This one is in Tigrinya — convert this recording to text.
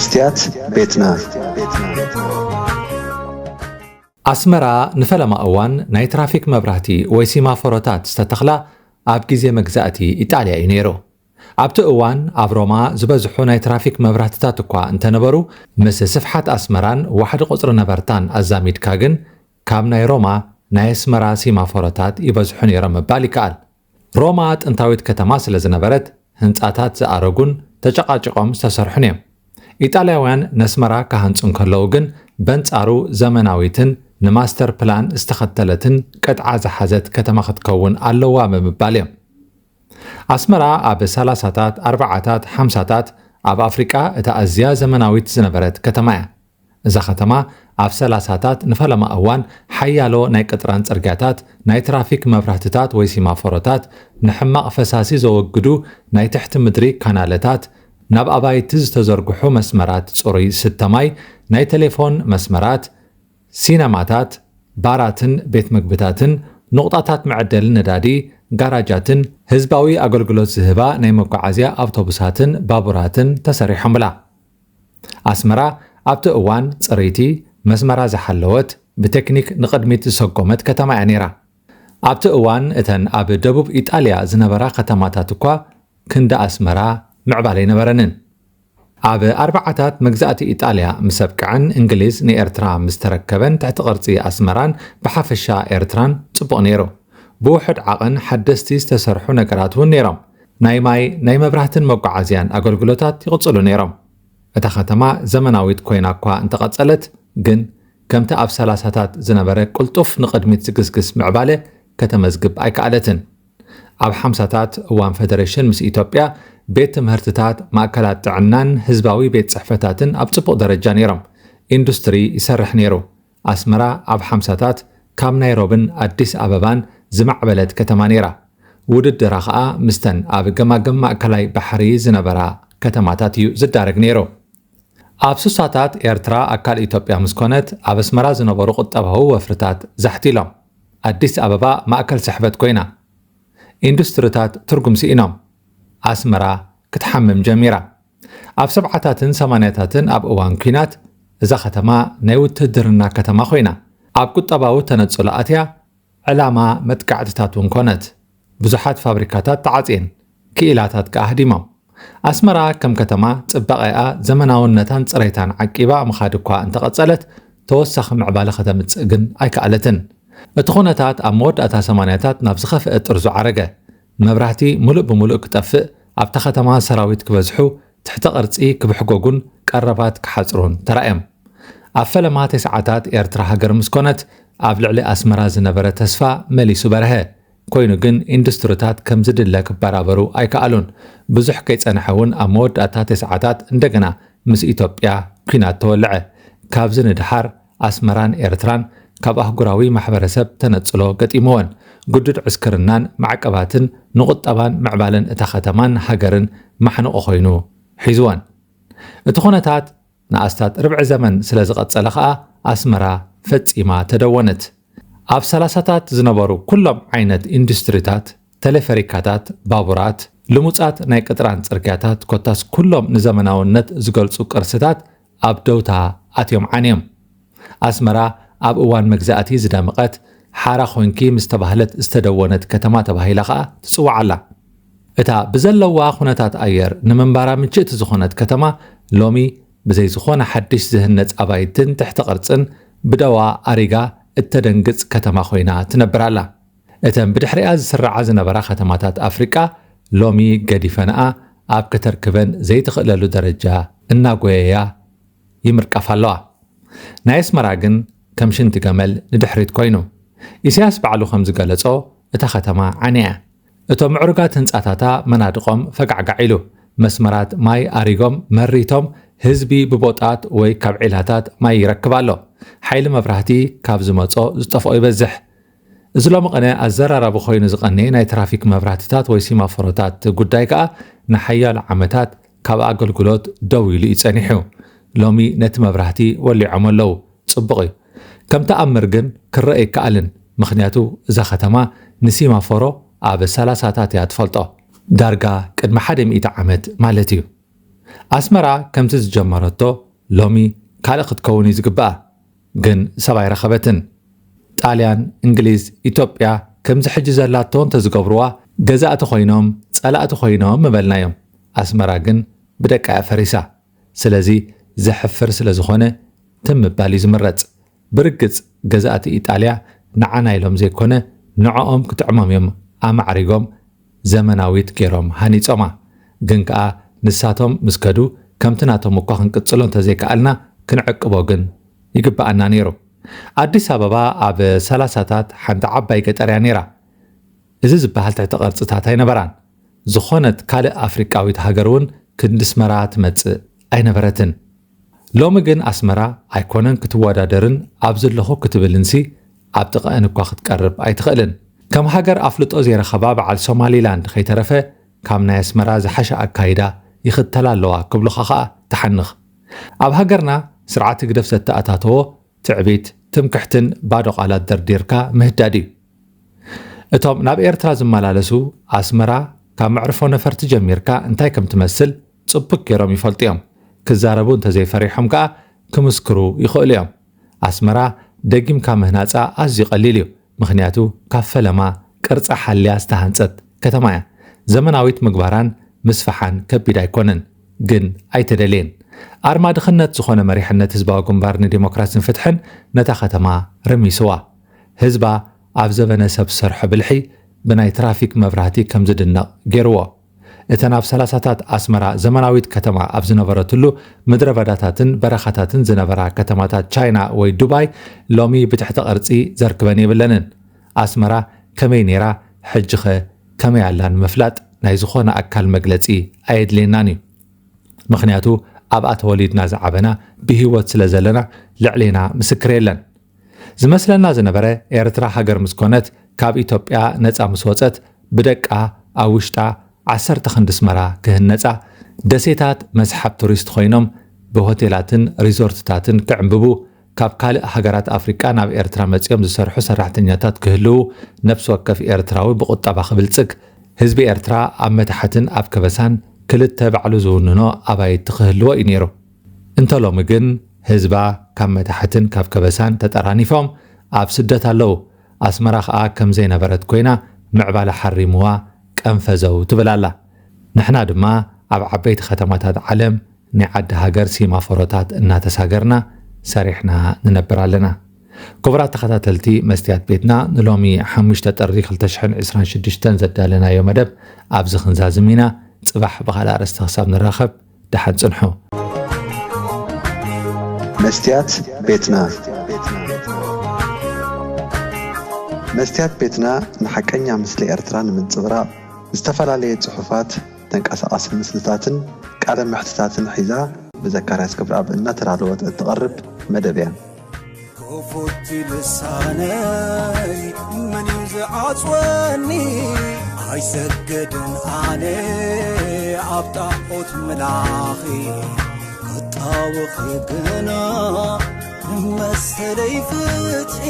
ስትያት ቤትና። ኣስመራ ንፈለማ እዋን ናይ ትራፊክ መብራህቲ ወይ ሲማፎሮታት ዝተተኽላ ኣብ ግዜ መግዛእቲ ኢጣልያ እዩ ነይሩ። ኣብቲ እዋን ኣብ ሮማ ዝበዝሑ ናይ ትራፊክ መብራህትታት እኳ እንተነበሩ፣ ምስ ስፍሓት ኣስመራን ዋሕዲ ቁጽሪ ነበርታን ኣዛሚድካ ግን ካብ ናይ ሮማ ናይ ኣስመራ ሲማፎሮታት ይበዝሑ ነይሮም ምባል ይከኣል። ሮማ ጥንታዊት ከተማ ስለ ዝነበረት ህንጻታት ዝኣረጉን ተጨቃጭቆም ዝተሰርሑን እዮም። ኢጣልያውያን ነስመራ ክሃንጹ እንከለዉ ግን በንጻሩ ዘመናዊትን ንማስተር ፕላን ዝተኸተለትን ቅጥዓ ዝሓዘት ከተማ ክትከውን ኣለዋ ብምባል እዮም። ኣስመራ ኣብ ሰላሳታት፣ ኣርባዓታት፣ ሓምሳታት ኣብ ኣፍሪቃ እታ ኣዝያ ዘመናዊት ዝነበረት ከተማ እያ። እዛ ከተማ ኣብ ሰላሳታት ንፈለማ እዋን ሓያሎ ናይ ቅጥራን ጽርግያታት፣ ናይ ትራፊክ መብራህትታት ወይ ሲማፎሮታት፣ ንሕማቕ ፈሳሲ ዘወግዱ ናይ ትሕቲ ምድሪ ካናለታት፣ ናብ ኣባይቲ ዝተዘርግሑ መስመራት ጽሩይ ስተ ማይ፣ ናይ ቴሌፎን መስመራት፣ ሲነማታት፣ ባራትን ቤት መግብታትን፣ ንቑጣታት መዐደሊ ነዳዲ፣ ጋራጃትን ህዝባዊ ኣገልግሎት ዝህባ ናይ መጓዓዝያ ኣውቶቡሳትን ባቡራትን ተሰሪሖምላ። ኣስመራ ኣብቲ እዋን ጽርይቲ መስመራ ዝሓለወት፣ ብቴክኒክ ንቕድሚት ዝሰጎመት ከተማ እያ ነይራ። ኣብቲ እዋን እተን ኣብ ደቡብ ኢጣልያ ዝነበራ ከተማታት እኳ ክንዲ ኣስመራ ምዕባለ ኣይነበረንን። ኣብ ኣርባዓታት መግዛእቲ ኢጣልያ ምስ ኣብቅዐን እንግሊዝ ንኤርትራ ምስ ተረከበን ትሕቲ ቅርጺ ኣስመራን ብሓፈሻ ኤርትራን ጽቡቕ ነይሩ። ብውሑድ ዓቐን ሓደስቲ ዝተሰርሑ ነገራት እውን ነይሮም። ናይ ማይ፣ ናይ መብራህትን መጓዓዝያን ኣገልግሎታት ይቕጽሉ ነይሮም። እታ ከተማ ዘመናዊት ኮይና እኳ እንተቐጸለት፣ ግን ከምቲ ኣብ ሰላሳታት ዝነበረ ቅልጡፍ ንቕድሚት ዝግስግስ ምዕባለ ከተመዝግብ ኣይከኣለትን። ኣብ ሓምሳታት እዋን ፈደረሽን ምስ ኢትዮጵያ፣ ቤት ትምህርትታት፣ ማእከላት ጥዕናን ህዝባዊ ቤት ጽሕፈታትን ኣብ ጽቡቕ ደረጃ ነይሮም። ኢንዱስትሪ ይሰርሕ ነይሩ። ኣስመራ ኣብ ሓምሳታት ካብ ናይሮብን ኣዲስ ኣበባን ዝማዕበለት ከተማ ነይራ። ውድድራ ኸኣ ምስተን ኣብ ገማግም ማእከላይ ባሕሪ ዝነበራ ከተማታት እዩ ዝዳረግ ነይሩ። ኣብ ስሳታት ኤርትራ ኣካል ኢትዮጵያ ምስ ኮነት፣ ኣብ ኣስመራ ዝነበሩ ቁጠባዊ ወፍርታት ዛሕቲሎም። ኣዲስ ኣበባ ማእከል ስሕበት ኮይና። ኢንዱስትሪታት ትርጉም ስኢኖም። ኣስመራ ክትሓምም ጀሚራ። ኣብ ሰብዓታትን ሰማንያታትን ኣብ እዋን ኲናት፣ እዛ ከተማ ናይ ውትድርና ከተማ ኮይና። ኣብ ቁጠባዊ ተነጽሎ ኣትያ፣ ዕላማ መጥቃዕትታት እውን ኮነት። ብዙሓት ፋብሪካታት ተዓጽየን፣ ክኢላታት ከኣ ኣህዲሞም። ኣስመራ ከም ከተማ ጽባቐኣ፣ ዘመናውነታን ጽሬታን ዓቂባ ምኻድ እኳ እንተቐጸለት፣ ተወሳኺ ምዕባለ ከተምጽእ ግን ኣይከኣለትን። እቲ ኩነታት ኣብ መወዳእታ ሰማንያታት ናብ ዝኸፍአ ጥርዙ ዓረገ። መብራህቲ ምሉእ ብምሉእ ክጠፍእ፣ ኣብታ ከተማ ሰራዊት ክበዝሑ፣ ትሕተ ቅርጺ ክብሕጎጉን ቀረባት ክሓጽሩን ተራእዮም። ኣብ ፈለማ ተስዓታት ኤርትራ ሃገር ምስ ኮነት፣ ኣብ ልዕሊ ኣስመራ ዝነበረ ተስፋ መሊሱ በርሀ። ኮይኑ ግን ኢንዱስትሪታት ከም ዝድለ ክበራበሩ ኣይከኣሉን። ብዙሕ ከይጸንሐ እውን ኣብ መወዳእታ ተስዓታት እንደገና ምስ ኢትዮጵያ ኲናት ተወልዐ። ካብዚ ንደሓር ኣስመራን ኤርትራን ካብ ኣህጉራዊ ማሕበረሰብ ተነጽሎ ገጢምወን። ግዱድ ዕስክርናን ማዕቀባትን ንቁጠባን ምዕባለን እታ ከተማን ሃገርን ማሕንቆ ኮይኑ ሒዝወን። እቲ ኩነታት ንኣስታት ርብዒ ዘመን ስለ ዝቐጸለ ኸኣ ኣስመራ ፈጺማ ተደወነት። ኣብ ሰላሳታት ዝነበሩ ኩሎም ዓይነት ኢንዱስትሪታት፣ ተሌፈሪካታት፣ ባቡራት፣ ልሙጻት ናይ ቅጥራን ጽርግያታት ኮታስ ኩሎም ንዘመናውነት ዝገልጹ ቅርስታት ኣብ ደውታ ኣትዮም ዓንዮም። ኣስመራ ኣብ እዋን መግዛእቲ ዝደመቐት ሓራ ኮይንኪ ምስ ተባህለት ዝተደወነት ከተማ ተባሂላ ኸኣ ትጽዋዕ ኣላ። እታ ብዘለዋ ኩነታት ኣየር ንምንባራ ምችእቲ ዝኾነት ከተማ ሎሚ ብዘይ ዝኾነ ሓድሽ ዝህነጽ ኣባይትን ትሕቲ ቅርጽን ብደዋ ኣሪጋ እተደንግጽ ከተማ ኮይና ትነብር ኣላ። እተን ብድሕሪኣ ዝስርዓ ዝነበራ ከተማታት ኣፍሪቃ ሎሚ ገዲፈንኣ ኣብ ከተርክበን ዘይትኽእለሉ ደረጃ እናጎየያ ይምርቃፍ ኣለዋ። ናይ ኣስመራ ግን ከም ሽንቲ ገመል ንድሕሪት ኮይኑ። ኢሳያስ ባዕሉ ከም ዝገለጾ እታ ከተማ ዓንያ። እቶም ምዕሩጋት ህንጻታታ መናድቖም ፈጋዕጋዕ ኢሉ። መስመራት ማይ ኣሪጎም መሪቶም ህዝቢ ብቦጣት ወይ ካብ ዒላታት ማይ ይረክብ ኣሎ። ሓይሊ መብራህቲ ካብ ዝመጾ ዝጠፍኦ ይበዝሕ። እዚ ሎሚ ቅነ ኣዘራራቢ ኮይኑ ዝቐነየ ናይ ትራፊክ መብራህትታት ወይ ሲማፎሮታት ጉዳይ ከኣ ንሓያሎ ዓመታት ካብ ኣገልግሎት ደው ኢሉ እዩ ጸኒሑ። ሎሚ ነቲ መብራህቲ ወሊዖም ኣለዉ። ጽቡቕ እዩ። ከም ተኣምር ግን ክረአ ኣይከኣልን። ምኽንያቱ እዛ ከተማ ንሲማፎሮ ኣብ ሰላሳታት እያ ትፈልጦ። ዳርጋ ቅድሚ ሓደ ሚእቲ ዓመት ማለት እዩ። ኣስመራ ከምቲ ዝጀመረቶ ሎሚ ካልእ ክትከውን እዩ ዝግብኣ፣ ግን ሰብ ኣይረኸበትን። ጣልያን፣ እንግሊዝ፣ ኢትዮጵያ ከምዚ ሕጂ ዘላቶ እንተዝገብርዋ ገዛእቲ ኮይኖም ጸላእቲ ኮይኖም ምበልናዮም። ኣስመራ ግን ብደቃ እያ ፈሪሳ። ስለዚ ዘሕፍር ስለ ዝኾነ ትም ምባል እዩ ዝምረጽ። ብርግጽ ገዛእቲ ኢጣልያ ንዓና ኢሎም ዘይኮነ ንዕኦም ክጥዕሞም እዮም ኣማዕሪጎም ዘመናዊት ገይሮም ሃኒጾማ። ግን ከኣ ንሳቶም ምስ ከዱ ከምቲ ናቶም እኳ ክንቅጽሎ እንተዘይከኣልና ክንዕቅቦ ግን ይግብኣና ነይሩ። ኣዲስ ኣበባ ኣብ ሰላሳታት ሓንቲ ዓባይ ገጠር እያ ነይራ። እዚ ዝበሃል ትሕቲ ቅርጽታት ኣይነበራን። ዝኾነት ካልእ ኣፍሪቃዊት ሃገር እውን ክንዲ ኣስመራ ትመጽእ ኣይነበረትን። ሎሚ ግን ኣስመራ ኣይኮነን ክትወዳደርን ኣብ ዘለኹ ክትብልንሲ ኣብ ጥቓአን እኳ ክትቀርብ ኣይትኽእልን። ከም ሃገር ኣፍልጦ ዘይረኸባ በዓል ሶማሊላንድ ከይተረፈ ካብ ናይ ኣስመራ ዝሓሸ ኣካይዳ ይኽተላ ኣለዋ ክብሉኻ ኸኣ ትሓንኽ። ኣብ ሃገርና ስርዓት ህግደፍ ዘተኣታተዎ ትዕቢት፣ ትምክሕትን ባዶ ቃላት ደርዲርካ ምህዳድ እዩ። እቶም ናብ ኤርትራ ዝመላለሱ ኣስመራ ካብ መዕርፎ ነፈርቲ ጀሚርካ እንታይ ከም ትመስል ጽቡቅ ገይሮም ይፈልጡ እዮም። ክዛረቡ እንተዘይፈሪሖም ከኣ ክምስክሩ ይኽእሉ እዮም። ኣስመራ ደጊምካ ምህናጻ ኣዝዩ ቀሊል እዩ። ምኽንያቱ ካብ ፈለማ ቅርጻ ሓልያ ዝተሃንጸት ከተማ እያ። ዘመናዊት ምግባራን ምስፋሓን ከቢድ ኣይኮነን፣ ግን ኣይተደልየን። ኣርማ ድኽነት ዝኾነ መሪሕነት ህዝባዊ ግንባር ንዲሞክራሲን ፍትሕን ነታ ከተማ ረሚስዋ። ህዝባ ኣብ ዘበነ ሰብ ዝሰርሖ ብልሒ ብናይ ትራፊክ መብራህቲ ከም ዝድነቕ ገይርዎ። እተን ኣብ ሰላሳታት ኣስመራ ዘመናዊት ከተማ ኣብ ዝነበረትሉ ምድረ በዳታትን በረኻታትን ዝነበራ ከተማታት ቻይና ወይ ዱባይ ሎሚ ብትሕቲ ቅርጺ ዘርክበን የብለንን። ኣስመራ ከመይ ነይራ፣ ሕጂኸ ከመይ ኣላ ንምፍላጥ ናይ ዝኾነ ኣካል መግለጺ ኣየድልየናን እዩ። ምኽንያቱ ኣብኣ ተወሊድና ዝዓበና ብህይወት ስለ ዘለና ልዕሌና ምስክር የለን። ዝመስለና ዝነበረ ኤርትራ ሃገር ምስ ኮነት ካብ ኢትዮጵያ ነጻ ምስ ወጸት ብደቃ ኣብ ውሽጣ ዓሰርተ ክንዲ ኣስመራ ክህነጻ ደሴታት መስሓብ ቱሪስት ኮይኖም ብሆቴላትን ሪዞርትታትን ክዕምብቡ ካብ ካልእ ሃገራት ኣፍሪቃ ናብ ኤርትራ መጺኦም ዝሰርሑ ሰራሕተኛታት ክህልዉ ነፍሲ ወከፍ ኤርትራዊ ብቁጠባ ክብልጽግ ህዝቢ ኤርትራ ኣብ መታሕትን ኣብ ከበሳን ክልተ ባዕሉ ዝውንኖ ኣባይቲ ክህልዎ እዩ ነይሩ። እንተ ሎሚ ግን ህዝባ ካብ መታሕትን ካብ ከበሳን ተጠራኒፎም ኣብ ስደት ኣለዉ። ኣስመራ ኸኣ ከም ዘይነበረት ኮይና ምዕባለ ሓሪምዋ ቀንፈዘው ትብል ኣላ። ንሕና ድማ ኣብ ዓበይቲ ከተማታት ዓለም ናይ ዓዲ ሃገር ሲማፎሮታት እናተሳገርና ሰሪሕና ንነብር ኣለና። ክቡራት ተኸታተልቲ መስትያት ቤትና ንሎሚ ሓሙሽተ ጥሪ ክልተ ሽሕን ዕስራን ሽዱሽተን ዘዳለናዮ መደብ ኣብዚ ክንዛዝም ኢና። ጽባሕ ብኻልእ ኣርእስቲ ክሳብ ንራኸብ ደሓን ጽንሑ። መስትያት ቤትና መስትያት ቤትና ንሓቀኛ ምስሊ ኤርትራ ንምንጽብራቕ ዝተፈላለየ ጽሑፋት፣ ተንቀሳቓሲ ምስልታትን ቃለ መሕትታትን ሒዛ ብዘካርያስ ክብረኣብ እናተዳለወት እትቐርብ መደብ እያ። ክፉት ልሳነይ መን እዩ ዝዓጽወኒ? ኣይሰግድን ኣነ ኣብ ጣዖት ምላኺ ክጣወኺ ግና ንመሰለይ ፍትሒ